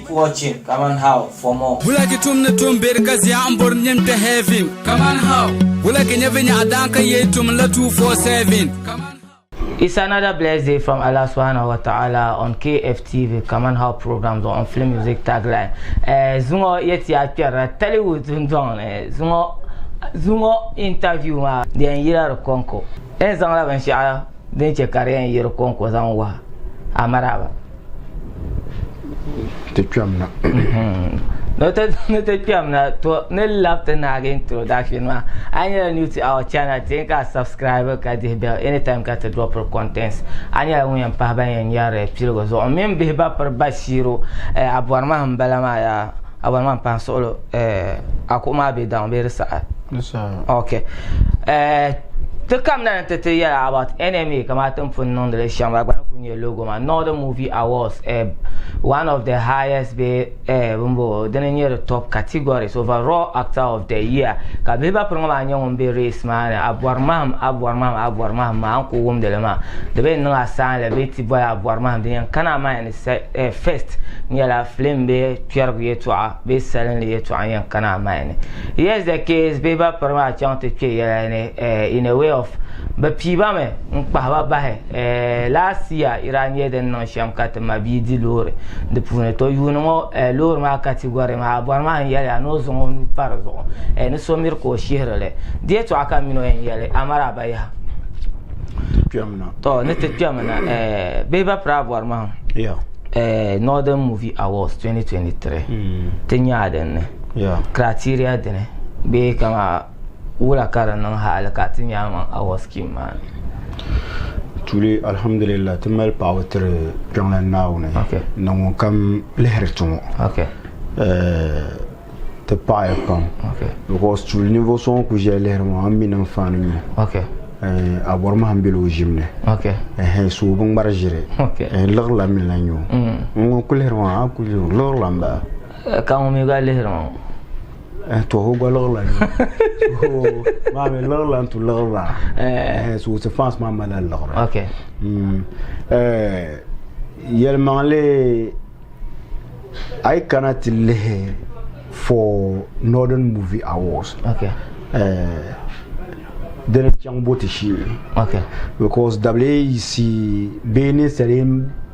Keep watching Kaman How for more. Wula ki tum ni tum beri ka zia n bori nyini kpe heaven Kaman how? Wula ki nya vinyaɣu daan ka yee tum la 247 Kaman how? It's another blessed day from Allah subhanahu wa ta'ala on KFTV Kaman How programs on Film Music Tagline. Eh, zuŋɔ yɛti a kpɛrila Tollywood dundɔŋ ni zuŋɔ zuŋɔ interview maa di yɛn yila di kɔŋko. N zaŋla binshɛɣu din chɛ ka di yɛn yi di kɔŋko zaŋ wahi a maraba. Ti kpɛm na. Ni ti ni ti kpɛm na to ni labi ti naagi introduction maa a nyɛla new to our channel ti ka subscribe ka dihi bell anytime ka ti drop contents a nyɛla ŋun yɛn pahi ban yɛn nyɛri piligu zuɣu mini bihi ba piri Bashiru eh, a bɔri ma n bala maa yaa a bɔri ma n pahi suɣulo eh, a kuɣu maa bɛ daŋ bee di saɣi ok eh, ti kamina ni ti ti yɛla about NMA kamani ti ni pun niŋdili shɛm la gba ni kuli nyɛ logo maa Northern Movie Awards eh, one of the highest bee eh, bimbo dini nyɛ the top categories overall actor of the year ka bihi ba piri ŋɔ maa nyɛ ŋun be race maa ni a bɔri mahim a bɔri mahim a bɔri mahim maa a ni kuli wumdili maa di bee niŋ a saanli bee ti boli a bɔri mahim din yɛn kana maa ni eh, first nyɛla film bee kpɛrigu yɛltɔɣa bee salinli yɛltɔɣa n yɛn kana a mind ni. Here's the case, bihi ba piri maa chaŋ ti kpe yɛla ni eh, in a way of bɛ pii ba mi n kpahi ba bahi eh, last year ira nyɛ din niŋ shɛm ka ti ma bia di loori di puuni to yuuni ŋɔ eh, loori maa category maa a bɔri maa n yɛli ya ni o zaŋ o nuu pa di zuɣu eh, ni so miri ka o shihiri li di yɛltɔɣa ka mini o yɛn yɛli amara ba yaha Ti kpɛm na. To ni ti kpɛm na eh, bihi ba piri a bɔri maa Yeah. eh, Northern Movie Awards 2023 mm. ti nyaa dinni yeah. criteria dini bee kama wula ka di niŋ hali ka ti nyaa maŋ award scheme maa ni tuuli alhamdulillah ti mali paɣaba tiri kpiɔŋlan Naawuni okay. ni ŋun kam lihiri ti ŋɔ okay. eh, ti paɣaya pam okay. because tuuli ninvuɣu so ŋun ku ʒiya lihiri ŋɔ a mi niŋ faani nyo okay. eh, a bɔri mahim bela o ʒim ni okay. eh, so o bi ŋmari ʒiri okay. eh, liɣiri la mi la nyo mm. ŋun ku lihiri ŋɔ a ku liɣiri la m-bala ka ŋun mi gba lihiri ŋɔ eh, to o gba liɣiri la nyo so maa mi liɣiri la n-tu liɣiri la eh. so ti fans maa malila liɣiri okay. mm. eh, yɛlimaŋli a yi kana ti lihi for Northern Movie Awards okay. eh, dini chaŋ bo ti shee okay. because WAEC bee ninsali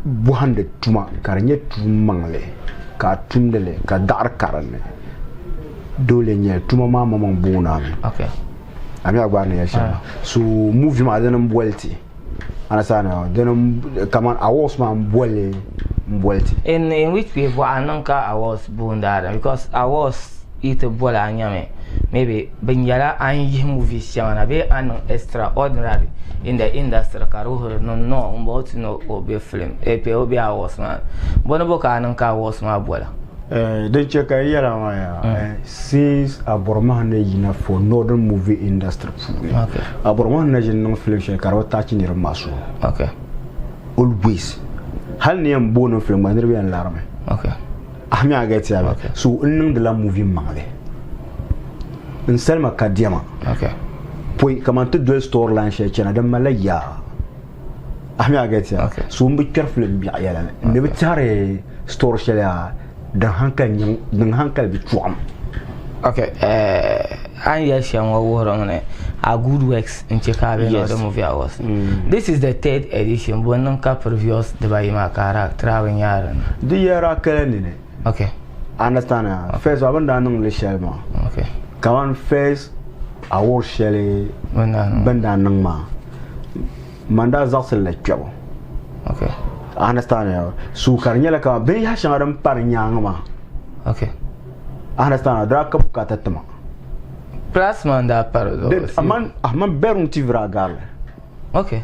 bɔhindi tuma ka di nyɛ tuun maŋli ka a tumdi li ka daɣiri ka dinni dole nyɛli tuma maa maŋmaŋ booni a mi okay. a mi a gbaari ni yɛli shɛm Ah. so movie maa dini m-boli ti understand dini kaman awards maa m-boli m-boli ti in which way bɔɣa niŋ ka awards booni a because awards yi ti boli a nyami maybe bɛ nyɛla a ni yihi movies shɛŋa na bee a niŋ extraordinary in the industry ka di wuhiri ni no ŋun bɔŋɔ ti ni o be film eh, o be awards maa ni bɔ ni bo ka a niŋ ka awards maa bola Eh, din chɛ ka n yɛla maa yaa eh, since Abɔrɔmahi ni yina for northern movie industry puuni Okay. Abɔrɔmahi na ʒini niŋ film shɛli ka di bi touch niriba maa suhu okay. always hali ni yɛn booni film gba niriba yɛn larimi okay. a mi a get ya Okay. so n niŋdila movie maŋli n salima ka diɛma okay. pɔi kaman ti doli storyline shɛli chana din malila yaa a mi a get ya Okay. so n bi kpɛri film biɛɣu yɛla ni n ni bi tɛhiri story shɛli yaa din hankali nyaŋ din hankali bi chɔɣim okay eh, a ni yɛli shɛm ŋɔ wuhirimi ni a good works n chɛ ka a be Yes. Northern Movie Awards this is the third edition bo niŋ ka previous dibayi maa ka a daa try bi nyaari ni di yɛra kala nini okay understand okay. First abin daa niŋ li shɛli maa okay kaman first award shɛli bin daa niŋ bin daa niŋ maa man daa zaɣisili la kpɛbu okay understand ya so ka di nyɛla kaman binyɛri shɛŋa din pa di nyaanga maa okay understand daa ka bukaata tima plus man daa pa di zuɣu aman aman bɛrum ti vira gaarili okay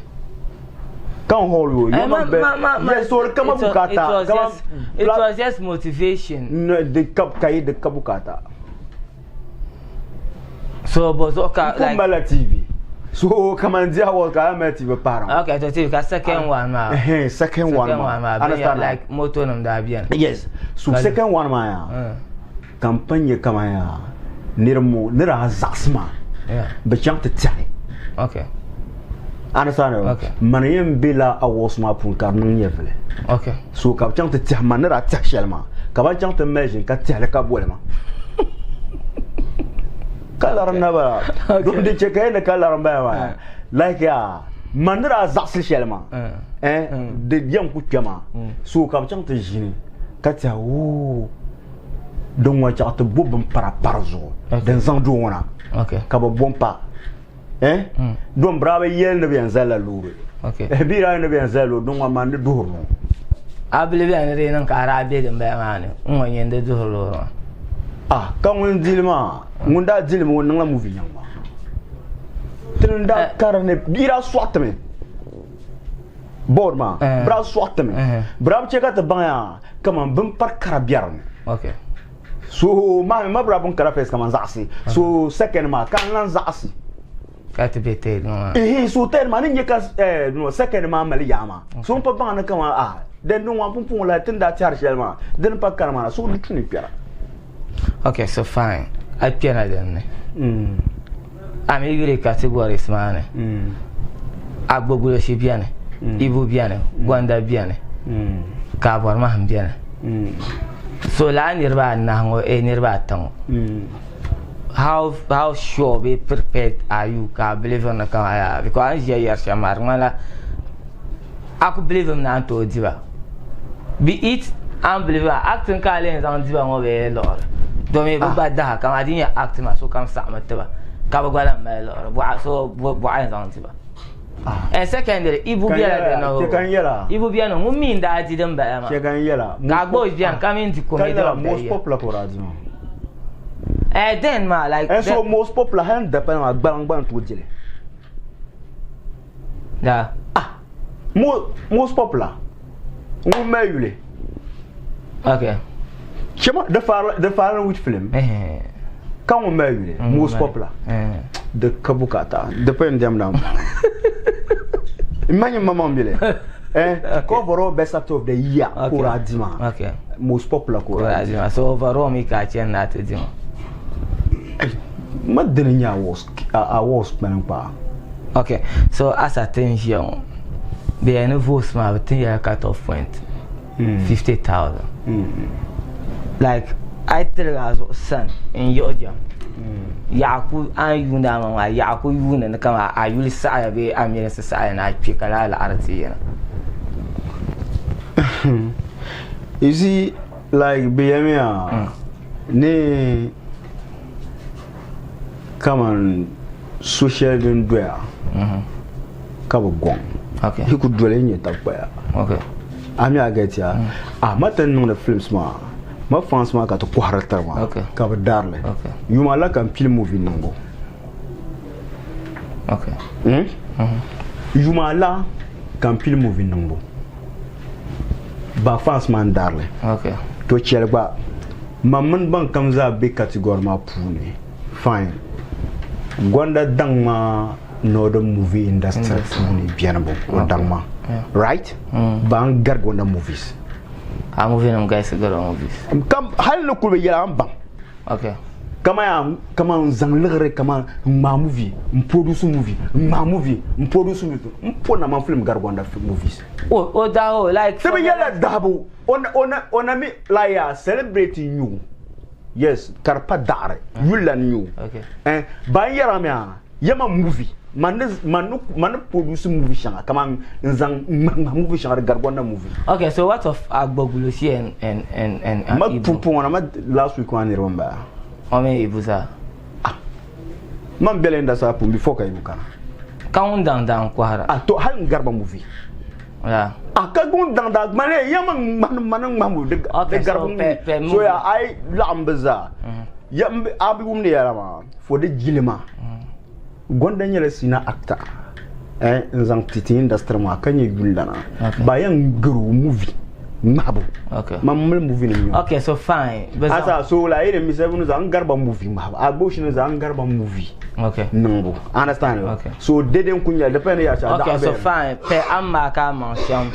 kan hall yo Eh, yo man bɛ yes so di kama it was, it bukaata was kaman just it was just motivation no di ka ka yi di ka bukaata so bo zuɣu ka like mala TV so kaman di award ka mala TV paara okay to TV ka second one maa eh second one second one maa understand like moto nim daa biɛni yes so second one maa ya ka n pa nyɛ kaman yaa niri mo ni daa zaɣisi ma yeah bi chaŋ ti tɛhi okay understand Okay. mani yɛn be la awards maa puuni ka di niŋ nyɛvili okay so ka bi chaŋ ti tɛhi ma ni daa tɛhi shɛli maa Ka ban chaŋ ti mali ʒini ka tɛhili ka boli ma. Ka lari na bala. Dum di chɛ ka yi ni ka lari m-bala maa. Like yaa, man ni daa zaɣisi shɛli maa, eh, di yɛn ku kpe maa. So ka bɛ chaŋ ti ʒini ka tɛha, ooh, din ŋɔ chaɣ ti bo bin para pa di zuɣu din zaŋ doo ŋɔ na ka bɛ bo m-pa. Eh, dom bɛ daa bi yɛli ni bɛ yɛn zalila loori. Eh, bɛ daa yɛli ni bɛ yɛn zalila loori, din ŋɔ man ni duhiri ŋɔ. A bili bɛni ni di yi niŋ ka a daa be din bala maa ni, n ŋɔ nyɛ n di duhiri loori maa. Ah, ka ŋun dili maa, ŋun daa dili mi, ŋun niŋla movie nyaŋ maa. Tini daa eh. kari ni bia daa sɔɣi timi board maa, eh. bɛ daa sɔɣi timi. Eh. Bɛ daa bi chɛ ka ti baŋ yaa kaman bin pari kara biɛri ni. Okay. So maa mi ma bɛ daa pun kara first kaman zaɣisi. So second maa ka n lan zaɣisi. Ka ti be third maa. Ehe, so third maa ni nyɛ ka eh, no, second maa mali yaa maa. So n pa baŋ ni kaman ah, then din wan pumpɔŋɔ la ti ni daa tɛhiri shɛli maa, dini pa kani maa na, so di tu ni kpɛra. Okay, so fine. A kpɛna din ni. A mi yuli categories maa ni. Agbogloshi beni, Ibu beni, Gonda beni, ka Abɔrimahim beni. So lala niriba anahi ŋɔ, eh, niriba ata ŋɔ. How how sure bee prepared are you ka a believe ni kaman yaa because a ni ʒiya yɛri shɛm maa di ŋmanila a ku believe mi ni a ni tooi di ba be it unbelievable acting ka a lee zaŋ di ba ŋɔ bee liɣiri domi bi gba daha kaman di nyɛ act maa sokam saɣimi tiba ka bi gba lahi mali liɣiri bɔɣa so bɔɣa yɛn zaŋ di ba and secondly Ibu bela din ni o Ibu beni ŋun mi n daa di din bala maa ka Agboosh beni ka mi di comedy of the most year popular ka o daa di maa eh then maa like and so most popular hali ni dapali maa gbaliŋ gba ni tooi dili da ah most popular ŋun mali yuli okay chema the far the far which film eh ka ŋun mali yuli most popular di ka bukata di pa yɛn diɛmda m ma nyɛ mamaŋ bili eh ka overall best actor of the year ka o daa di maa okay most popular ka o daa di maa so overall mi ka a chani ni a ti di maa ma dini nyɛ awards kpalim kpaa okay so asa ti n ʒiya ŋɔ bɛ yɛli ni votes maa bɛ tin yɛla cut off point 50,000 like a yi tiligi a zuɣu sani n yiɣi jɛm yaɣa ku a ni yuuni a maŋ maa yaɣa ku yuuni ni kaman a yuli saɣaya bee a milinsi saɣaya ni a kpe ka lala laɣiri ti yina. You see, like bɛ yɛmiya ni kaman so shɛli din doya ka bi gɔŋ yi ku doli n nyɛ tabikpaya a mi a gɛtiya a ma ti niŋdi films maa ma fans maa ka ti kɔhiri tiri maa ka bi darili yuma la ka n pili movie niŋbu yuma la ka n pili movie niŋbu ba fans maa n darili to chɛli gba Man mini ban kam zaa be category maa puuni fine. Gonda daŋ maa Northern movie industry puuni beni bo o daŋ maa right? Ba n gari Gonda movies. A movie nim galisi gari o movies. Kam hali ni kuli bi yɛla an baŋ. Okay. Kaman yaa kaman n zaŋ liɣiri kaman n ŋmaa movie n produce movie n ŋmaa movie n produce movie n po na man film gari Gonda movies. O o daa o like. Ti bi yɛla dahibu. O na mi like yaa celebrate nyu yes ka di pa daɣiri yuli la nyu eh ban yɛra mi a yɛma movie man ni man ni man ni produce movie shɛŋa kaman n zaŋ ŋmahi ŋmahi movie shɛŋa di gari Gonda movie. Okay so what of Agbogloshie and and and and Ma Ibu? pumpɔŋɔ na ma last week maa niriba n bala. O mini Ibu zaa. Ah man bela industry puuni before ka Ibu kana. Ka ŋun daŋ daŋ kɔhira. Ah to hali n gari ba movie. Yeah. A ka gun daŋ daa gbani ya man ŋmahini mani ŋmahibu di Okay, di so garibu pe pe so movie. ya a yi laɣim bi zaa ya m bi a bi wumdi yɛla maa fo di jilima Gonda nyɛla senior actor eh n zaŋ ti ti industry maa ka nyɛ yulilana Okay. ba yɛn gari o movie ŋmahibu Okay. man mali movie nim nyɛ Okay, so fine. Bɛ zaŋ asa so la yi di mi seven zaŋ n gari ba movie ŋmahibu a gboshi ni zaŋ n gari ba movie Okay. niŋbu understand Okay. so dede n ku nyɛli di paya ni yaɣa shɛli Okay, daɣu so bɛ fine. Pɛ a maa ka a maŋ shɛm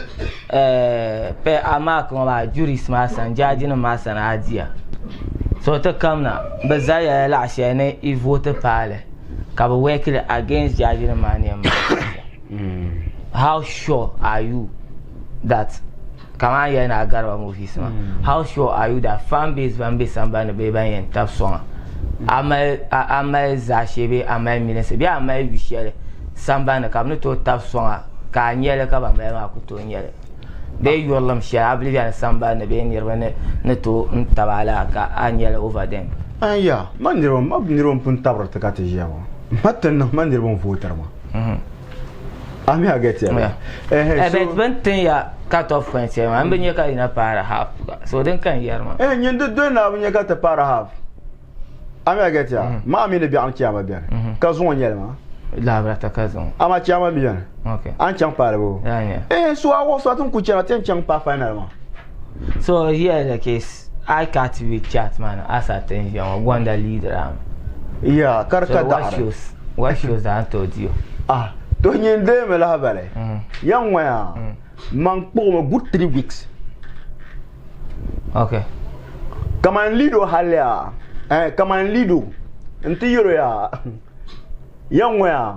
eh, pɛ a maa ka ŋɔ maa juries maa sani, jaaji nim maa sani a diya. So ti kamina bɛ zali ya laɣa shɛli ni i vote paali ka bɛ work li against jaaji nim maa ni yɛn mali shɛm. How sure are you that Kaman a yɛli ni a gariba movies maa, how sure are you that fan base ban be sambani ni bee ban yɛn tabi sɔŋ a, a mali a mali zaashee bee a mali milinsi bee a mali yu shɛli sambani ni ka bɛ ni tooi tabi sɔŋ a ka a nya li ka ban bala maa ku tooi nya li bee yurilim shɛli a believe ni sambani ni bee niriba ni ni tooi n tabi a laa ka a nya li over them? Aya, ma niriba ma niriba n pun tabiri ti ka ti ʒiya ŋɔ. Ma ti niŋ ma niriba n vootiri ma. A mi a get ya? Yeah. Eh, Eh, so, but bin tin ya cut off point shɛli maa n bi nya ka yina paari half so din ka n yɛri maa. Eh, nyin di doli na bi nya ka ti paari half. A mi a get ya? Ma mi ni biɛɣuni chiyaama bɛni. Ka zuŋɔ nyɛli maa. Laabirata ka zuŋɔ. Ama chiyaama mi bɛni. Okay. A ni chaŋ paali boo? Yeah, yeah. Eh, so a wuɣi so a ti ni ku chana ti yɛn chaŋ paai final maa. So here the case I can't with chat man as a thing ʒiya ŋɔ gonda leader am. Yeah, ka di So ka what daɣiri. shows what shows that I told you? Ah, to nyin deemi lahabali. Yan ŋɔya, man kpuɣimi good 3 weeks. Kaman Lido hali ya, eh, kaman Lido, n ti yɛro ya, yan ŋɔya,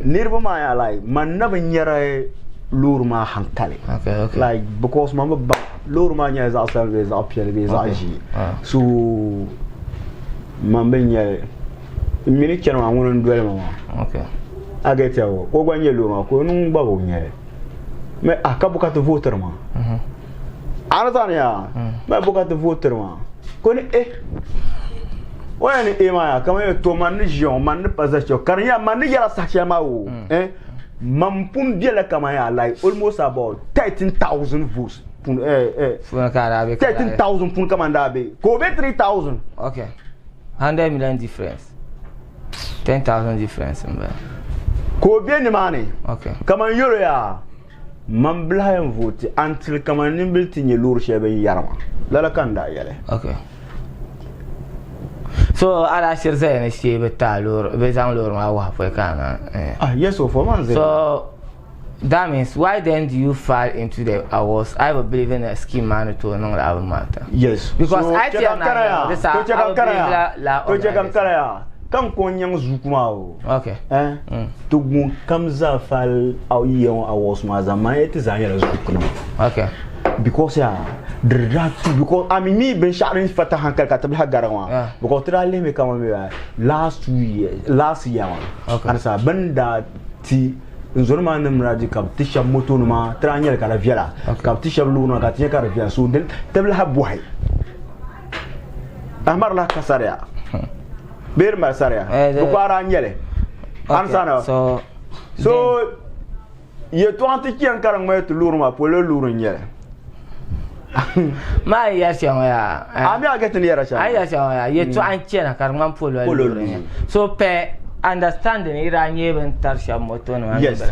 niriba maa ya like, man na bi nyɛri loori maa hankali. Like, because man bi baŋ loori maa nyɛla zaɣ sabinli bee zaɣ piɛlli bee zaɣ ʒee. So, man bi nyɛli. N mi ni chani maa ŋuni n doli ma maa. A get ya o, ka o gba nyɛ loori maa ka o niŋ gba bi nyɛli. Mɛ ah ka bo ka ti vootiri maa. Understand ya? Mɛ bo ka ti vootiri maa. Ko ni eh. O yɛn ni eh maa ya kaman yɛ to man ni ʒiya ŋɔ man ni pa za shɛli ka di nyɛla man ni yɛla saha shɛli maa o. Eh man pun bela kaman ya like almost about 13,000 votes pun eh eh Puni ka daa be ka daa 13,000 pun kaman daa be ka o be 3,000. Okay. 100 million difference. 10,000 difference n bala. Ka o be nimaani. Kaman yɛlo yaa man bilahi yɛn vooti until kaman nimbili ti nyɛ loori shɛli bin yɛri maa. Lala ka n daa yɛli. Okay. So a daa shiri zaya ni shee bi taai loori bi zaŋ loori maa wahi pɔi ka a na eh. Ah yes o fo man zaya. So that means why then do you fall into the awards? I will believe in a scheme maa ni tooi niŋ la bi maata. Yes. Because So I chɛ tell ka n kana na yaa. this I To chɛ ka will n kana believe la yaa. la To chɛ ka n organization. kana yaa. Ka n ko n nyaŋ zuku maa o. Eh? Ti ŋun kam zaa fali a yiya ŋɔ awards maa zaa man ti zaa nyɛla zuku nima. Because yaa di daa tu because a mi mi binshɛɣu din fa ti hankali ka ti bilahi gari maa. Because ti daa lihimi kaman mi last 2 years last year maa. Understand bin daa ti n zoni maa nim daa di ka bi ti shɛba moto nima ti daa nyɛli ka di viɛla ka bi ti shɛba loori nima ka ti nyɛ ka di viɛla so ti bi lahi bɔhi Ahmar lahi ka sariya bee di mali sariya bi ko a daa nyɛli understand So so yɛltɔɣa ti chani ka di ŋmani ti loori maa polo loori n nyɛli. Maa yi yɛri shɛm yaa. A mi a gɛ ti ni yɛra shɛm. A yi yɛri shɛm yaa yɛltɔɣa n chana ka di ŋmani polo loori n nyɛli. So per understanding yi daa nyɛ bin tari shɛba moto nima Yes.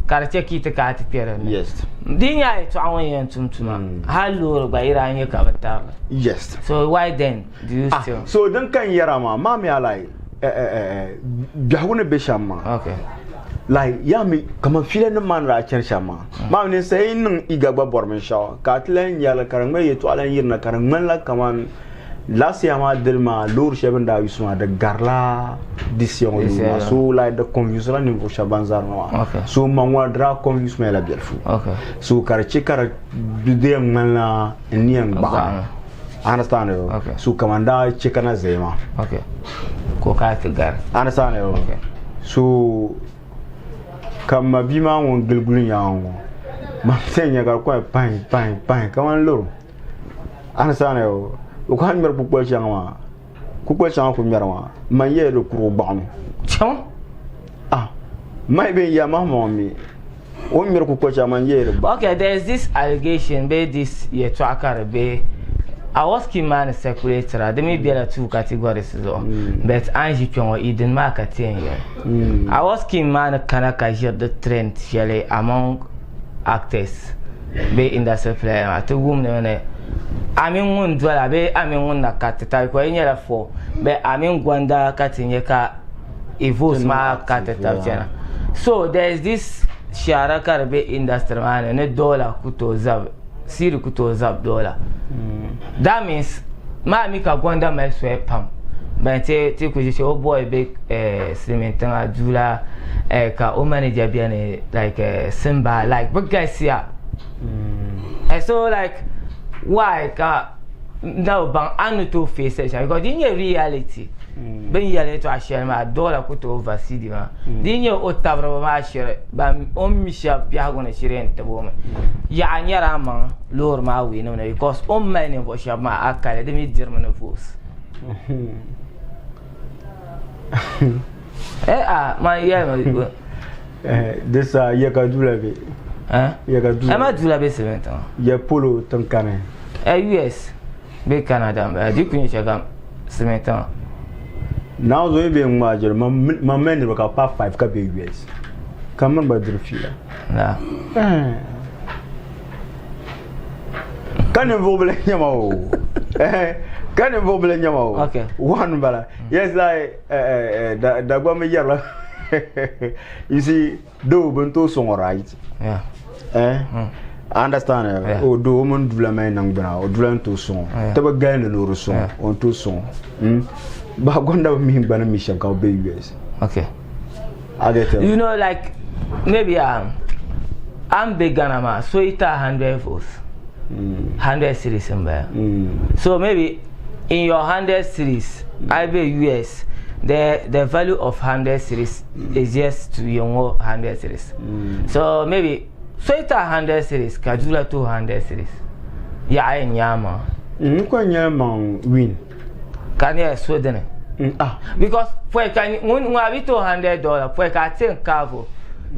ka di chɛ ka yi ti kana ti kpɛ dinni. Yes. Di nyɛ yɛltɔɣa ŋɔ yɛn tum tuma hali loori gba yi daa nyɛ ka bi tarili. Yes. So why then do you Ah, still? so din ka n yɛra maa maa mi a like eh, eh, eh, biɛhigu ni bɛ shɛm maa. Like yaa mi kaman fiila nim maa ni daa chani shɛm maa. Maa mi ninsal yi niŋ iga gba bɔri binshɛɣu ka a ti lahi nyɛli ka di ŋmani yɛltɔɣa lan yirina ka di ŋmanila kaman last year maa dili maa loori shɛli bin daa yusi maa di garila this year ŋɔ loori maa so like di confuse la ninvuɣu shɛba ban zari na maa. So man ŋɔ di daa confuse ma la biɛlifu. So ka di chɛ ka di di yɛn ŋmanila n ni yɛn gbaɣi. Understand o? So kaman daa chɛ ka na zaya maa. Ka o kana ti gari. Understand o? So ka m ma bia maa ŋun gili guli nyaanga ŋɔ man ti nya ka di kɔhi pahi pahi pahi kaman loro. Understand o? O kɔhi ŋmɛri kukoli shɛŋa maa kukoli shɛŋa ku ŋmɛri maa man yɛla di kurugu gbaɣinu. Chaŋ. Ah, mahi bee n ya mahi maŋ mi o ni ŋmɛri kukoli shɛŋa man yɛla di gbaɣinu. Okay, there is this allegation bee this yɛltɔɣa ka di be award scheme maa ni circulate ra di mi bela two categories zuɣu but a ni ʒi kpe ŋɔ i dini maa ka ti yɛn yɛli. Award scheme maa ni kana ka ʒiri di trend shɛli among actors bee industry player maa ti wumdi mi ni a mini ŋun dola bee a mini ŋun na kariti tabi ka o yi nyɛla four bee a mini gonda ka ti nya ka i votes maa kariti tabi chana. So there is this shɛhira ka di be industry maa ni ni dollar ku tooi zabi Siri ku tooi zabi dollar. That means maa mi ka gonda mali soya pam ban ti ti ku ʒi shɛli o boy be silimiin tiŋa duu la ka o manager beni like Simba like bɛ galisiya. And so like why ka na bi baŋ a ni tooi face shɛli because di nyɛ reality bin yɛli yɛltɔɣa shɛli maa doola ku tooi va CD maa di nyɛ o tabiriba maa shiri ban o ni mi shɛba biɛhigu ni shiri yɛn tibi o mi yaɣa nyɛla a maŋ loori maa wiinimi ni because o ni mali ninvuɣu shɛba maa a kali di mi dirimi ni voos eh ah man yɛlimi Di saha ya ka dula be? Ya ka dula? Ma dula be Silimiin tiŋa. Ya polo tiŋ kani? US bee Canada m-bala di ku nyɛ shɛli kam Silimiin tiŋa. Naawuni zuɣu yi be ŋmaai jiri man mali niriba ka bɛ paai 5 ka be US ka mini gba diri fiila. Ka ninvuɣ bila nyɛ ma o. Ka ninvuɣ bila nyɛ ma o. One bala. Yes like Dagbaŋ mi yɛrila you see though bɛ ni tooi sɔŋ o right Yeah. eh I understand eh? Yeah. O doo o mini dula mali niŋgbuna o dula ni tooi sɔŋ o Yeah. ti bi galindi ni o di sɔŋ Yeah. o ni tooi sɔŋ o hmm? Bahi gonda bi mi gba ni mi shɛm ka bi be US. Okay. I get it. You know like maybe I'm be Ghana maa so yi ti a 100 votes 100 series n bala. So maybe in your 100 series I be US the value of 100 series is just to your 100 series. So maybe so yi ti a 100 series ka dula 200 series yaɣa yɛn nyaama. N ko nyɛla maŋ win. Ka ne so dini. Ah. Because for ka ŋun ŋun abi to $100 for ka tin kavo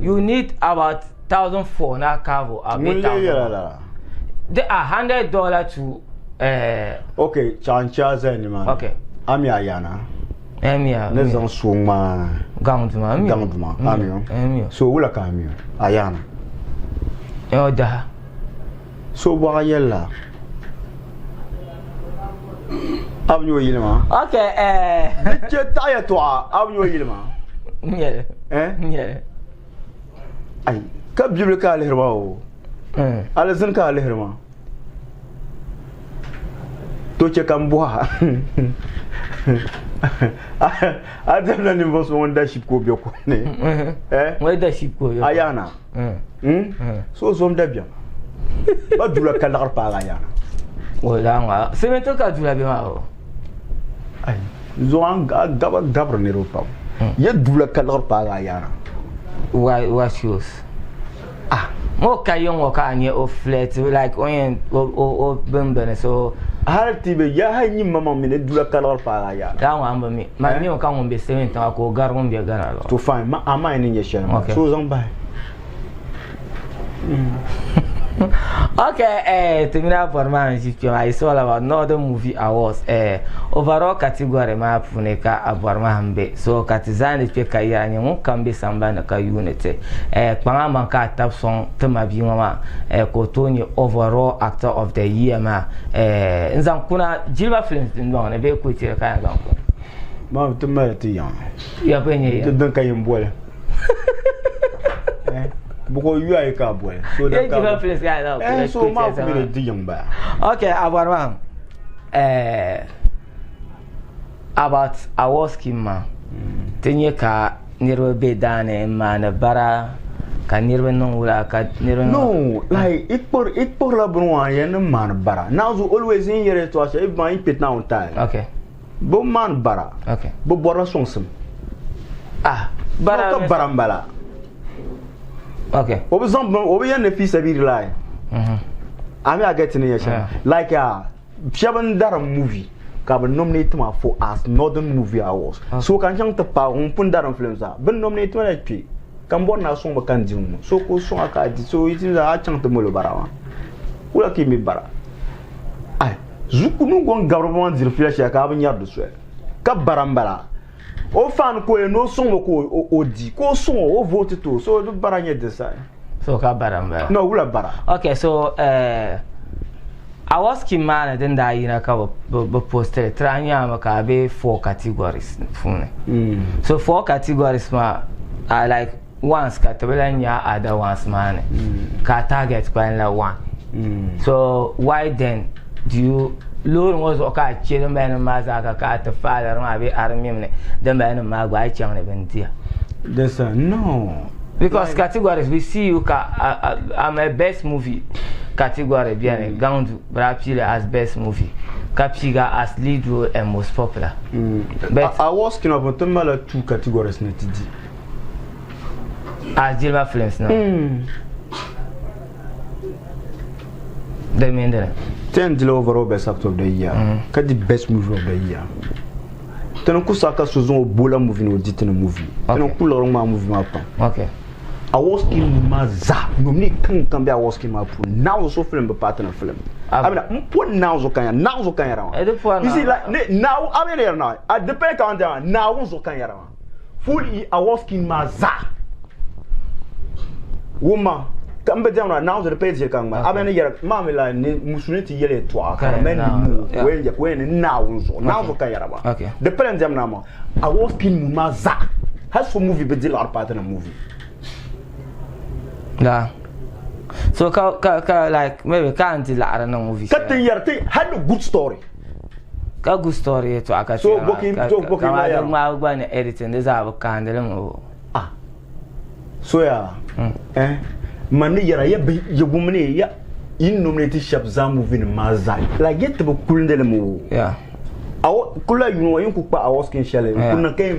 you need about 1004 na kavo abi Ŋun lee thousand. yɛla lala. The a $100 to Okay, chaŋ cha zali nimaani. Okay. Ami ayana. Emiya. Ni zaŋ so ŋmaa gaŋ duma. Emiya. Gaŋ duma. Amiyo. Emiya. So wula ka amiyo? Ayana. Eo daha. So bɔɣa yɛlla. A bi nyɛ o yili maa? Okay, Di chɛ taɣi yɛltɔɣa, a bi nyɛ o yili maa? N nyɛli. Eh? N nyɛli. Ai, ka bibili ka a lihiri maa o. Alizini ka a lihiri maa. To chɛ ka n bɔha. A dɛmla ninvuɣ so ŋun da ship ka o be kom ni. Eh? Ŋun da ship ka o be kom. Ayana. So zom dabiɛm. Ba dula ka laɣiri paagi ayana. O daa ŋma. Siminti ka dula be maa o. Ai, zuɣu a gaba gabiri niriba pam. Ya dula ka laɣiri paagi ayana. Why, what shows? Ah. Ŋɔ ka yi ŋɔ ka a nyɛ o flirt like o yɛn o bimbini so. Hali ti be ya hali nyim maŋmaŋ mi ni dula ka laɣiri paagi ayana. Daa ŋɔ an bi mi. Ma mi o ka ŋun be siminti maa ka o gari ŋun be Ghana lɔ. To fine, ma a ma ni nyɛ shɛli maa. Okay. So zaŋ bahi. Okay, ti mini a bɔri maa n-ʒi kpe maa, it's all about Northern Movie Awards. Overall category maa puuni ka a bɔri maa m-be. So ka ti zaandi kpe ka yɛra nyɛ ŋun kam be sambani ni ka yuuni ti. Kpaŋ a maŋ ka a tabi sɔŋ ti ma bia ŋɔ maa, ka o tooi nyɛ overall actor of the year maa. N zaŋ kuna jilima films dundɔŋ ni bee kulichiri ka yɛn zaŋ kuna? Maa ti mali ti yiŋa. Ya bɛ nyɛ Ti din ka yɛn boli. Buku yuya ka boli. So da ka place ka na. So ma ku mi di yiŋ ba. Okay, abɔri maa about award scheme maa. Ti nyɛ ka niriba be daani n maani bara ka niriba niŋ wula ka niriba No, like ikpurila bini ŋɔ yɛn ni maani bara. Now so always in yɛrɛ to asha if ma in pit now time. Okay. Bi maani bara. Okay. Bi bɔrila sɔŋsim. Ah, bara ka bara n bala. Okay. O bi zaŋ o bi yɛn ni fi sabiri lai. Ami a get ni yɛ shɛm. Like shɛba n dari movie ka bi nominate ma for as Northern Movie Awards. So ka n chaŋ ti paagi ŋun pun darim film zaa. Bi nominate ma la kpe. Ka n bɔri ni a sɔŋ ba ka n di ŋɔ. So ka o sɔŋ a ka a di. So it means a chaŋ ti molo bara maa. Wula ka yi mi bara? Ai, zuku ni gɔŋ gabiriba maa diri fiila shɛli ka a bi nyari di soli. Ka bara n bala. O fan ka o yɛn ni o sɔŋ ba ka o di. Ka o sɔŋ o, o vote ti o. So di bara nyɛ di saha. So ka bara n bala. No, wula bara? Okay, so award scheme maa ni din daa yina ka bi post li, tira nyaami ka a be 4 categories puuni. So 4 categories maa are like ones ka ti bi lahi nya other ones maa ni. Ka a target kpalim la 1. So why then do you loori ŋɔ zuɣu ka a che din bala nim maa zaa ka ka a ti faaliri maa bee a di mimi ni din bala nim maa gba a yi chaŋ ni bin diya? This no. Because categories we see you ka I'm a best movie. Category beni, Gaŋdu bɛ daa piili as best movie ka piiga as lead role and most popular. But Awards kina pun ti malila two categories ni ti di. As jilima films na. Di mini dini. Ti yɛn dila overall best actor of the year ka di best movie of the year. Ti ni ku saɣi ka so zaŋ o bola movie ni o di ti ni movie. Ti ni ku liɣiri ŋmaai movie maa pam. Awards scheme nim maa zaa nominee tiŋ kam bɛ awards scheme maa puuni Naawuni so film bi paai ti ni film. Amina n po Naawuni zuɣu ka n yɛra Naawuni zuɣu ka n yɛra maa. You see like ne Naawuni a bɛ ni yɛri Naawuni a di pali ka n maa Naawuni zuɣu ka n yɛra maa. Full yi awards scheme maa zaa wumma ka n bi diɛmda maa Naawuni zuɣu di pali ʒiri ka n ŋmai a bɛ ni yɛra maa mi like ni musulini ti yɛli yɛltɔɣa ka di mali ni nuu o yɛn ni Naawuni zuɣu Naawuni zuɣu ka n yɛra maa di pali n diɛmda maa. Awards scheme nim maa zaa hali so movie bi di liɣiri paai ti ni movie. Da. So ka ka ka like maybe ka an di liɣiri niŋ movie Ka ti yɛri ti hali ni good story. Ka good story yɛltɔɣa ka So boki so boki ma yɛra. Ŋmaabu gba ni editing di zaa bi kaandili mi o. Ah. So yaa eh man ni yɛra ya bi ya wumni ya yi nominate shɛba zaa movie nim maa zaa like ya ti bi kulindili mi o. Yeah. Awo kula yuun ŋɔ yin ku kpa awards kin shɛli n ku niŋ ka yɛn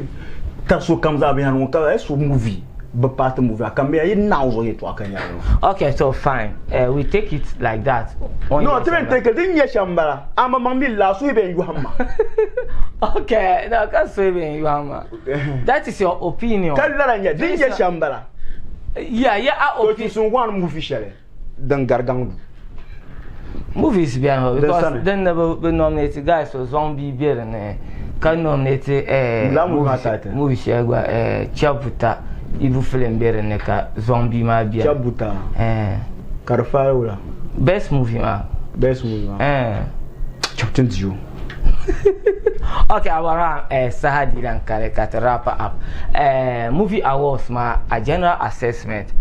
tari sokam zaa binyɛra ŋɔ ka a so movie bi paati movie a kam bɛ yi naɣi zuɣu yɛltɔɣa ka nyɛri ŋɔ. Okay, so fine. We take it like that. No, ti bɛn take it din nyɛ shɛm m-bala. A maŋmaŋ mi laa suhi bɛn yɔhim ma. Okay, no, ka suhi bɛn yɔhim ma. That is your opinion. Ka lala nyɛ din nyɛ shɛm m-bala. Yeah, a opinion. To one movie shɛli din gari gaŋdu. Movies bɛni hɔ because din ni bi nominate guy so zaŋ bia bɛ dinni ka nominate eh, movie shɛli gba eh, Chabuta Ibu film bɛ dinni ka zaŋ bia maa bɛni. Chabuta eh. ka di faai wula? Best movie maa. Best movie maa. Eh. Chabuta n-di o. Okay, Abraham, eh, saha di lan kali ka ti wrap up. Eh, movie awards maa, a general assessment.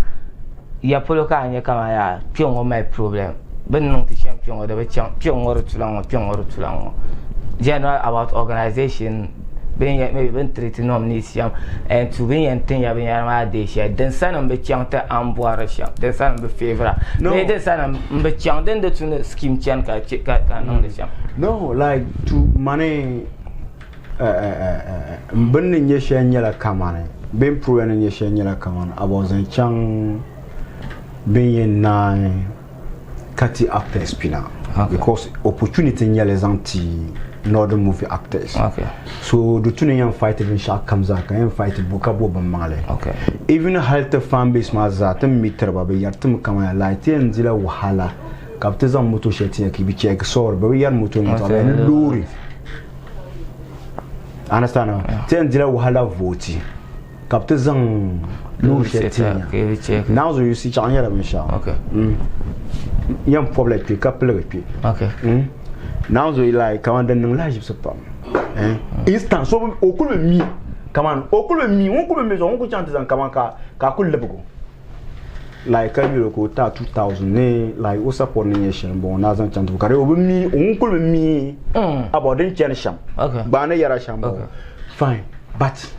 Ya polo ka a nya kaman yaa kpe ŋɔ mali problem bɛ ni niŋ ti shɛm kpe ŋɔ di bi chaŋ kpe ŋɔ di tula ŋɔ kpe ŋɔ di tula ŋɔ general about organization bɛ ni yɛn maybe bɛ ni treat nominees shɛm and to bɛ ni yɛn tin ya binyɛra maa deei shɛli din sani m bi chaŋ ti a ni bɔri shɛm din sani m bi favour a bee din sani m bi chaŋ din di tu ni scheme chani ka che ka ka niŋdi shɛm. No like to mani M bini ni nyɛ shɛli nyɛla kamani bee n puriya ni nyɛ shɛli nyɛla kamani about zaŋ chaŋ bɛ ni yɛn naai ka ti actors pina because opportunity n nyɛli zaŋ ti northern movie actors so di tu ni yɛn fight binshɛɣu kam zaa ka yɛn fight bo ka bo bin maŋli even hali ti fan base maa zaa ti ni mi tiriba bɛ yɛri timi kamani like ti yɛn dila wahala ka bɛ ti zaŋ moto shɛli ti ya ka bɛ check sorry bɛ bi yɛri moto ni yɛltɔɣa loori Understand? Yeah. Ti yɛn dila wahala vooti ka bi ti zaŋ loori shɛli ti nya. Now so you see chaɣ nyɛla binshaɣu. Okay. Yɛn pɔbila kpe ka piligi kpe. Okay. Now so like kaman din niŋ lahaʒibisi pam. Eh? Instant so o kuli bi mi kaman o kuli bi mi ŋun kuli bi mi zuɣu ŋun kuli chaŋ ti zaŋ kaman ka ka kuli libigi o. Like ka yuli ka o taai 2000 ni like o support ni nyɛ shɛli n-bɔŋɔ ni a zaŋ chaŋ ti ka di o bi mi o ŋun kuli bi mi about din chani shɛm gba ni yɛra shɛm bɔŋɔ fine but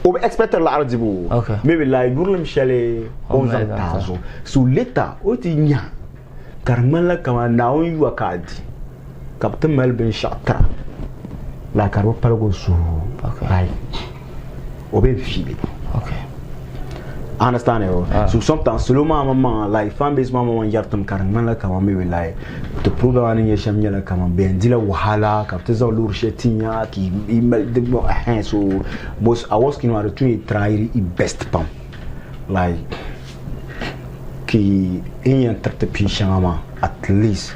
o bi expect laɣiri dibu maybe like yurilim shɛli o ni zaŋ taai zuɣu so later o ti nya ka di ŋmanila kamani Naawuni yuwa ka a di ka bɛ ti mali binshɛɣu tira like ka di bi paligi o suhu like o bɛ fiili understand yo so sometimes salo maa maŋmaŋa like fan base maa maŋmaŋ yɛri tim ka di ŋmanila kaman maybe like ti problem maa ni nyɛ shɛm nyɛla kaman bɛ yɛn dila wahala ka bɛ ti zaŋ loori shɛli ti nya ka i mali di so most awards maa di tu ni try i best pam like Ki n yɛn tiriti pii shɛŋa maa at least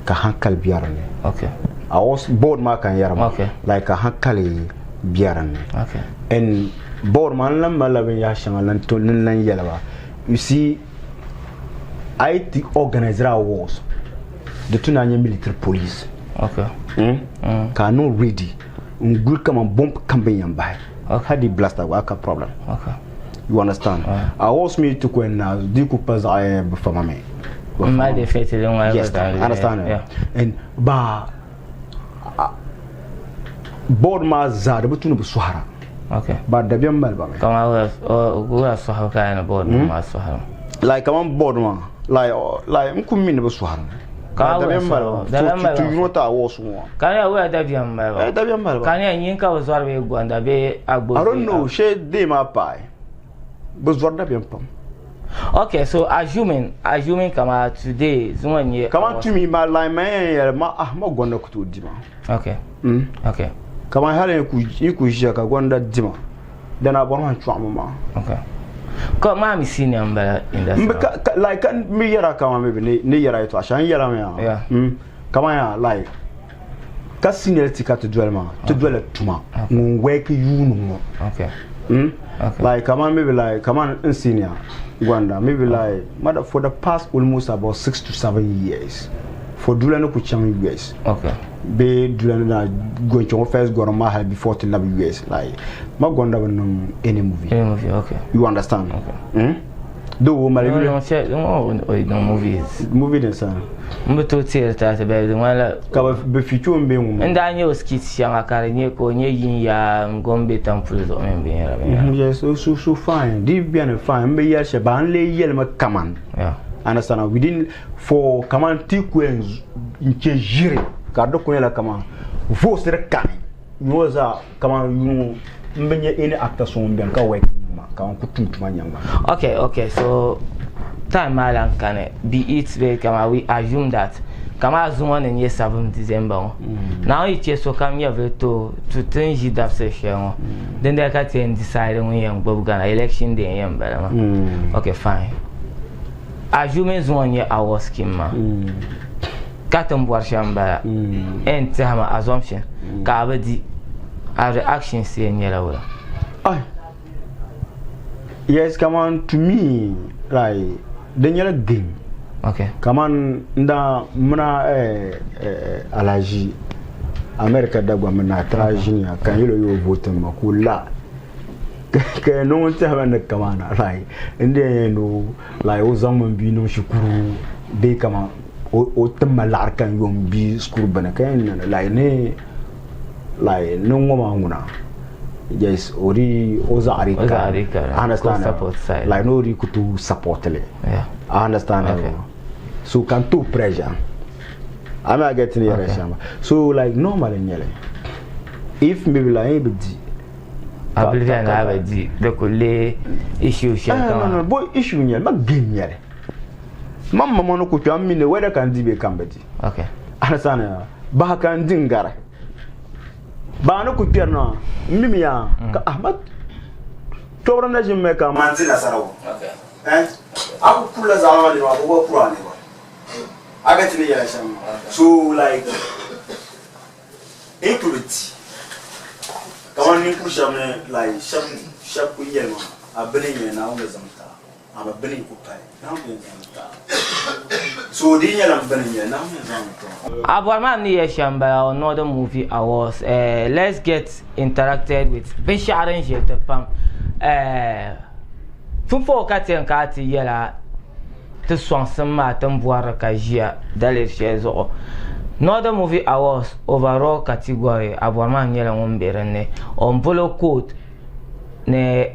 ka hankali be di ni. Okay. I was board maa ka n yɛri maa. Okay. Like ka hankali be di ni. Okay. And board maa n lan malila binyɛri shɛŋa lan to n lan yɛli ba. You see a yi ti organize awards di tu ni a nyɛ military police. Okay. Ka a niŋ ready n guli kaman bomb kam bɛ ni yɛn bahi. Okay. Hali di blaster gba a ka problem. Okay. You understand? I was me to go na di ku pa zaɣ bi fama mi. Ma de fete de ŋɔ Yes, understand? Yeah. And ba board maa zaa di bi tu ni bi sɔhira. Okay. Ba dabiɛm mali ba mi. Kama wula sɔhibu ka ni board maa sɔhira. Like kaman board maa. Like like n ku mi ni bi sɔhiri mi. Ka Dabiɛm mali ba. Dabiɛm mali ba. Ti yuno ti a wɔɔsi ŋɔ. Ka ni wula dabiɛm mali ba. Eh, dabiɛm mali ba. Ka ni nyin ka bi zɔri bee gonda bee agbo. I don't know, shee dee maa paai. Bi zɔri dabiɛm pam. Okay, so assuming kama today zuŋɔ n-nyɛ. Kaman to me ma line ma yɛn yɛli ma ah ma gonda ku tooi di ma. Okay. Okay. Kaman hali n ku ʒiya ka gonda di ma. Then a bɔri ma n chɔɣimi maa. Okay. Ka maa mi senior n bala industry. Mbi ka, ka like ka mi yɛra kaman maybe ni ni yɛra yɛtɔɣa shɛli n yɛla mi yaa. Yeah. Kaman yaa like ka senior ti ka ti doli maa ti doli tuma ŋun work yuuni ŋɔ. Okay. Okay. Like kaman maybe like kaman n senior Gwanda maybe like mother for the past almost about 6 to 7 years for dula ni ku chaŋ US. Okay. Bee dula ni na gonchaŋ o first gɔrim maa hali before ti labi US, like ma gonda bi niŋ any movie. Any movie, okay. You understand? Okay. Though o mali No, no, shɛ ŋɔ o niŋ movies. Movie din sani. N bi tooi teeri taati bɛ di ŋmanila. Ka bi feature n bɛ ŋun. N daa nyɛ o skit shɛŋa ka di nyɛ ka o nyɛ yin yaa n gom bɛ tampuli zuɣu mini binyɛra binyɛra. Yes, so fine. Di bɛni fine. N bi yɛli shɛli ba n lee yɛlimi kaman. Understand? Within for kaman ti ku yɛn n chɛ ʒiri ka di ku nyɛla kaman voice di kani yuŋɔ zaa kaman yuŋɔ n bi nyɛ any actor so ŋun bɛni ka work ma kaman ku tum tuma nyaŋ ma. Okay, so time maa lan kani be it be kama we assume that kama zuŋɔ ni nyɛ 7 December ŋɔ. Naawuni yi chɛ sokam nyɛvili to tu ti ni ʒi dabisili shɛli ŋɔ. Dindali ka ti yɛn decide ŋun yɛn gbubi Ghana election day n yɛn bala maa. Okay, fine. Assuming zuŋɔ nyɛ award scheme maa. Ka ti ni bɔri shɛm bala. N tɛhima assumption ka a bi di a reaction yɛn nyɛla wula. Ai. Yes, kaman to me like di nyɛla game. Kaman n daa muna Alhaji America Dagbamb ni Atara ʒiniya ka n yɛl o yo vote ma ka o la ka yɛn niŋ o tɛhima ni kamana like n di yɛn ni like o zaŋ mi bia niŋ shikuru bee kaman o tim ma laɣiri ka n yo n bia shikuru bini ka yɛn niŋ like ni like ni ŋɔ maa ŋuna yes o di o zaɣari ka understand support side like no di ku to support li. I understand. Okay. So kan to pressure I'm not getting the okay. So like normally nyɛli if maybe like bi di I believe na ba di da kulle issue shɛli. Eh, no, bo issue nyɛli ma game nyɛli ma mama no ku kpɛ mi ne whether kan di be kan ba di. Understand? Baha kan din gari ba ni ku kpɛri na n mi ya ka ahmad tɔbiri na ʒin mɛ ka man ti nasara wo. Okay. Eh, a ku kula zaɣa ma ma ko kura ne ba a ga ti ne yɛla shɛm. So like in ku di kamar ninkuri shɛba ni like shɛba ku yɛli ma a bini nyɛ Naawuni zaŋ ta ama bini ku pali Naawuni zaŋ ta, so di nyɛla n bini nyɛ Naawuni zaŋ ta. Abɔri ni yɛ shɛm bala on Northern Movie Awards. Let's get interacted with binshɛɣu din ʒili ti pam. Pumpɔŋɔ ka ti yɛn ka ti yɛla ti sɔŋsim maa ti ni bɔrili ka ʒiya daliri shɛli zuɣu. Northern Movie Awards overall category, abɔri maa nyɛla ŋun be dinni on bolo code ni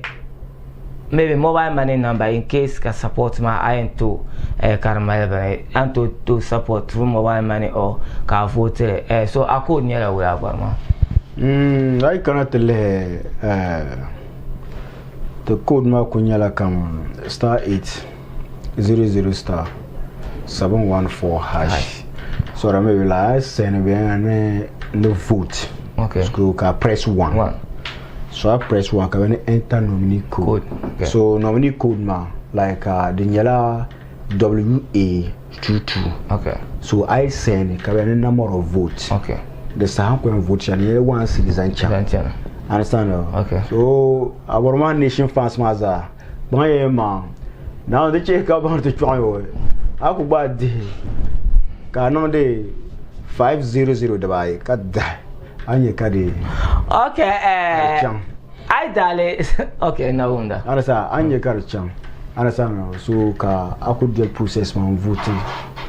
maybe mobile money number in case ka support maa a yɛn to ka di mali bini a ni tooi to support through mobile money or ka a vote li. So a code nyɛla wula, abɔri maa? A yi kana ti lihi ti code maa ku nyɛla kaman *800*714#. So da maybe like send bi ni vote. Okay. So ka press 1. 1. So I press 1 ka bɛ ni enter nominee code. Code. Okay. So nominee code maa like di nyɛla WA22. Okay. So I send ka bɛ ni number of votes. Okay. The saha ko vote shɛli nyɛla 1 cedi zaŋ chaŋ. Zaŋ chaŋ. Understand? Okay. So Aboroma Nation fans maa zaa gbaŋ yɛn maa na di chɛ ka baŋ ti chɔɣu yo a ku gba dihi ka a niŋdi 500 dibaayi ka dahi a nyɛ ka di Okay. chaŋ. Ai dale. Okay, na wunda. Understand? A nyɛ ka di chaŋ. Understand? So ka a ku doli process maa n vote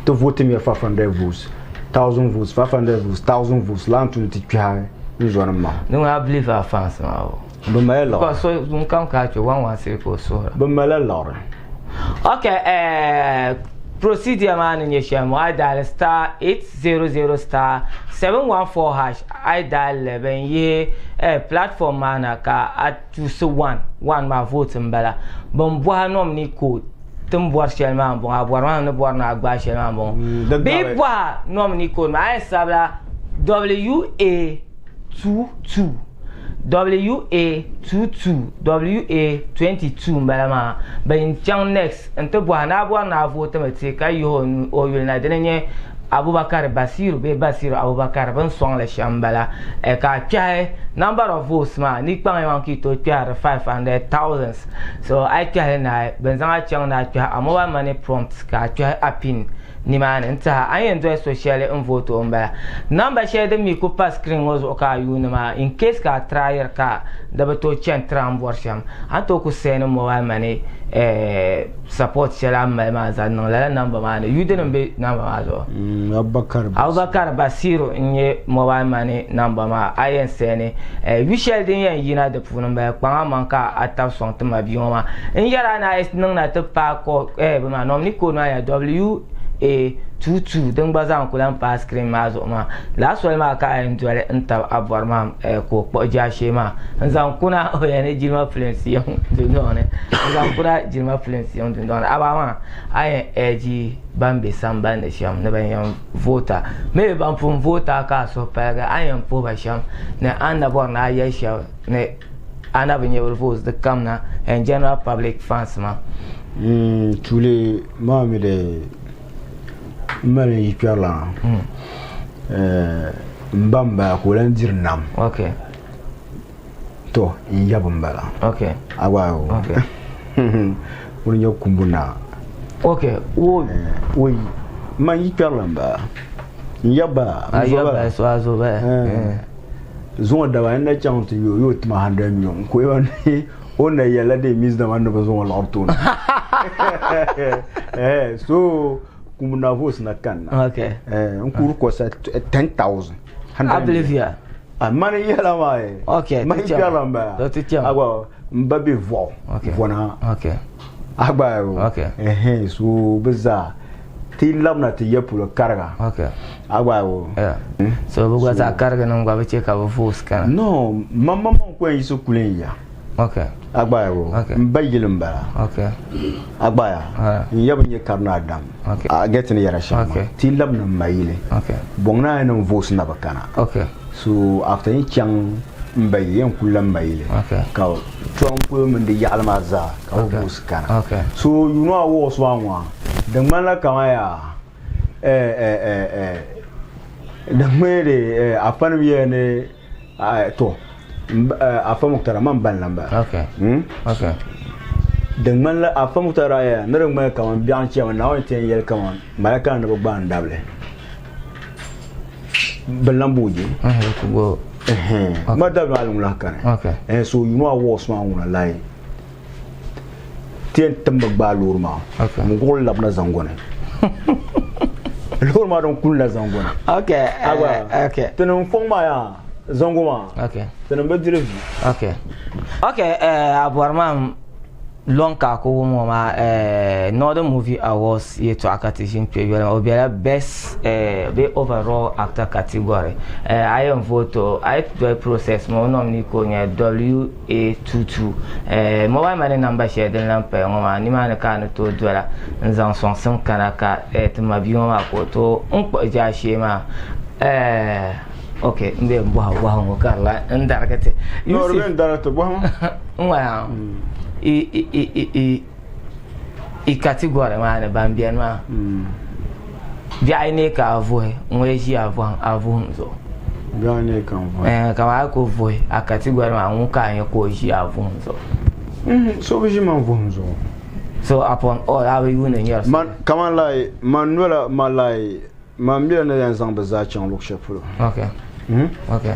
ti vote mi 500 votes, 1000 votes, 500 votes, 1000 votes lan tuni ti kpɛhi n zɔni ma. Ni I believe our fans maa o. Bi mali liɣiri. Because so ŋun kam ka kpɛ 1 1 cedi ka o suhura. Bi mali liɣiri. Okay. Procedure maa ni nyɛ shɛm a yi dial star 800 star 714 hash a yi dial li bin yihi eh, platform maa na ka a tuusi 1 1 maa vote n bala bin bɔha nominee code ti ni bɔri shɛli maa n bɔŋɔ a bɔri maa ni bɔri ni a gbaai shɛli maa n bɔŋɔ mm, bee bɔha nominee code maa a yɛn sabila WA 22 WA22 WA22 n bala maa bin chaŋ next n ti bɔha ni a bɔri ni a vooti mi ti ka yihi o yuli na dini nyɛ Abubakar Basiru bee Basiru Abubakar bin sɔŋ li shɛm n bala ka a kpɛhi number of votes maa ni kpaŋ maa ka yi tooi kpɛhiri 500 thousands so a yi kpɛhili naai bin zaŋ a chaŋ ni a kpɛhi a mobile money prompt ka a kpɛhi a pin Nimaani n-tiɛha a ni yɛn doli so shɛli n-vooti o m-bala. Namba shɛli din mi ku pa screen ŋɔ zuɣu ka a yuuni maa in case ka a tryiri ka di bi tooi chani tiri a ni bɔri shɛm, a ni tooi ku send mobile money support shɛli a ni mali maa zaŋ niŋ lala namba maa ni. Yu dini m-be namba maa zuɣu? Abubakar Basiru n-nyɛ mobile money namba maa a yɛn send yu shɛli din yɛn yina di puuni m-bala. Kpaŋ a maŋ ka a tabi sɔŋ ti mabia ŋɔ maa. N yɛri a ni a yi niŋ na ti paai eh bɛ maa nominee code maa nyɛla WA22 din gba zaa n-ku lahi paai screen maa zuɣu maa. Lala soli maa ka a yɛn doli n-tabi a bɔri maa eh, ka o kpuɣi jaashee maa n-zaŋ kuna o yɛn ni jilima filinsi yiŋ dundɔŋ ni n-zaŋ kuna jilima filinsi yiŋ dundɔŋ ni. Amaa maa a yɛn urge ban be sambani ni shɛm ni ban yɛn voota maybe ban pun voota ka a suhu paligi a ni yɛn puhi ba shɛm ni a ni na bɔri ni a yɛli shɛba ni a na bi nyɛ votes di kam na and general public fans maa. Mm, tuuli maa mi di n mali yi kpɛrilana mm. eh, n ba n bala ka o lan diri nam okay. to n yabi n bala okay. a gba o okay. ŋuni nyɛ kumbu naa okay. o eh, o man yi kpɛrila n bala n yaba n zo bala so a zo bala eh. Zuŋɔ daba n na chaŋ ti yo yo tima 100 million n ko ni o na yɛla de means dama ni bi zuŋɔ lɔɣiri tooni eh so kum na votes na kan na okay eh n ku request 10000 I believe ya ah mani yɛla maa ye okay mani kpɛrila n bala agba n ba be vɔɣu vɔna okay agba okay eh so bi zaa ti labina ti ya polo kariga okay agba o yeah. so bi gba zaa karigi nim gba bi chɛ ka bi voos kana no man man man ko yiɣisi kuli n ya okay agba o okay. n ba yili n bala okay agba ya n ya bi nyɛ karina adam okay a get ni yɛra shɛm okay. ti labina n ma yili okay bɔŋ na nim voos na bi kana okay so after yi chaŋ n ba yili yɛn kuli la n ma yili okay ka tɔŋ polo mini di yaɣali maa zaa ka bi Okay. voos kana okay so you know a wɔɔs maa ŋɔ di ŋmanila kaman yaa eh, eh, eh, eh, di ŋmani di eh, afa nim yɛya ni eh, to afa muktara man ban lan bala okay hmm? okay di ŋmanila afa muktara yɛya ni di ŋmani kaman biɛɣu chɛmi naawuni ti yɛn yɛli kaman malaka ni bi gbaai n dabili bi lan booje go ma dabili maa ŋun lahi kani okay eh, so you know a wɔɔs maa ŋuna lahi ti yɛn tim bi gbaai loori maa Okay. n guɣuli labina zangoni loori maa din kulila zangoni okay agba okay ti niŋ fɔŋ maa yaa zango maa okay ti niŋ bi diri vi okay okay eh, a bɔri maa lɔŋ ka a ku wum ŋɔ maa eh, Northern Movie Awards yɛltɔɣa ka ti ʒini kpe yoli maa o bela best eh, bee overall actor category eh, a yɛn vote o a yi ti doli process maa o nominee ka o nyɛ WA22 eh, mobile money number shɛli din lahi paya ŋɔ maa nimaani ka a ni tooi dola n zaŋ sɔŋsim kana ka eh, ti ma bia ŋɔ maa ka o tooi n kpuɣi jaashee maa eh, ok n bɛ n bɔhi bɔhi ŋɔ ka di la n darigi ti no di bɛ n darigi ti bɔhima n ŋɔya i i i i i i category maa ni ban beni maa biɛɣu ayi ne ka a vuhi ŋun ʒi a vuhim a vuhim zuɣu biɛɣu ne ka n vuhi eh kamani a ku vuhi a category maa ŋun ka a nya ka o ʒi a vuhim zuɣu so bi ʒi man vuhim zuɣu so upon all a bi yuuni nyɛri so man kaman like man nola man like Man mila ni yɛn zaŋ bɛ zaa chaŋ luɣ shɛli polo. Okay. Okay.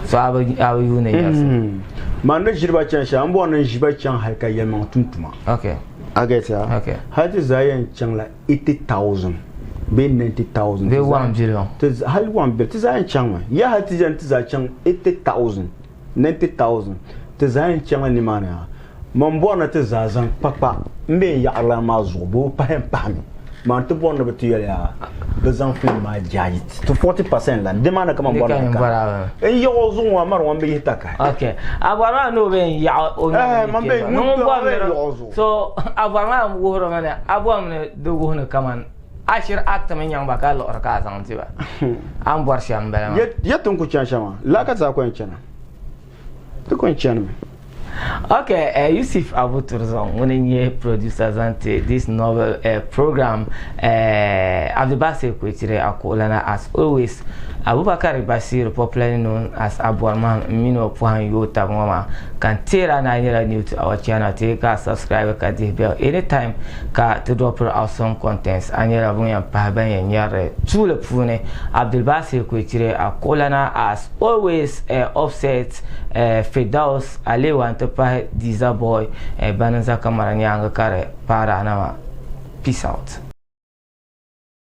So a bi a bi yuuni yɛlisi. Man ni ʒiri ba chaŋ shɛli, n bɔri ni n ʒi ba chaŋ hali ka yɛlimaŋ tum tuma. Okay. A get ya? Okay. Hali ti zaa yɛn chaŋla 80,000 bee 90,000. Bee 1 billion. Ti hali 1 billion ti zaa yɛn chaŋmi. Ya hali ti yɛn ti zaa chaŋ 80,000, 90,000 ti zaa yɛn chaŋla nimaani ha. Man bɔri ni ti zaa zaŋ kpakpa m-be n yaɣirilan maa zuɣu bee o pahi m-pahimi. Man ti bɔri ni bɛ ti yɛli a bɛ zaŋ film maa jaaji ti ti 40% la, di maa ni ka man bɔri ni di kana. N yaɣ o zuɣu ŋɔ, a mari ŋɔ m-bi yihi takahi. Ok, a bɔri maa ni o bee n-yaɣ o Eh, man be ŋun ŋun bɔri bɔri ni ni yaɣ o zuɣu. So a bɔri maa wuhirimi ni a bɔrimi ni di wuhi ni kaman a shiri actimi nyaŋ ba ka liɣiri ka a zaŋ ti ba. A ni bɔri shɛm m-bala maa. Ya ti ni ku chani shɛm maa, lala ka ti zaa ku yɛn chana. Ti ku yɛn chanimi. Ok, Yusuf Abu Turzong ŋuni n-nyɛ producer zaŋ ti this novel program. Abdulbasir Kwechire Akuɣulana as always. Abubakar Bashir popularly known as Abuarmaham m mini o pɔhim yooi taba ŋɔ maa ka n teeri a ni a nyɛla new to our channel ti ka a subscribe ka dihi bell anytime ka ti dropiri awesome contents a nyɛla ŋun yɛn pahi ban yɛn nyari li tuuli puuni. Abdulbasir Kwechire Akuɣulana as always Offset Firdaus Alewa n-ti pahi Diza Boy bani n-za kamara nyaaŋa ka di paari a na maa. Peace out.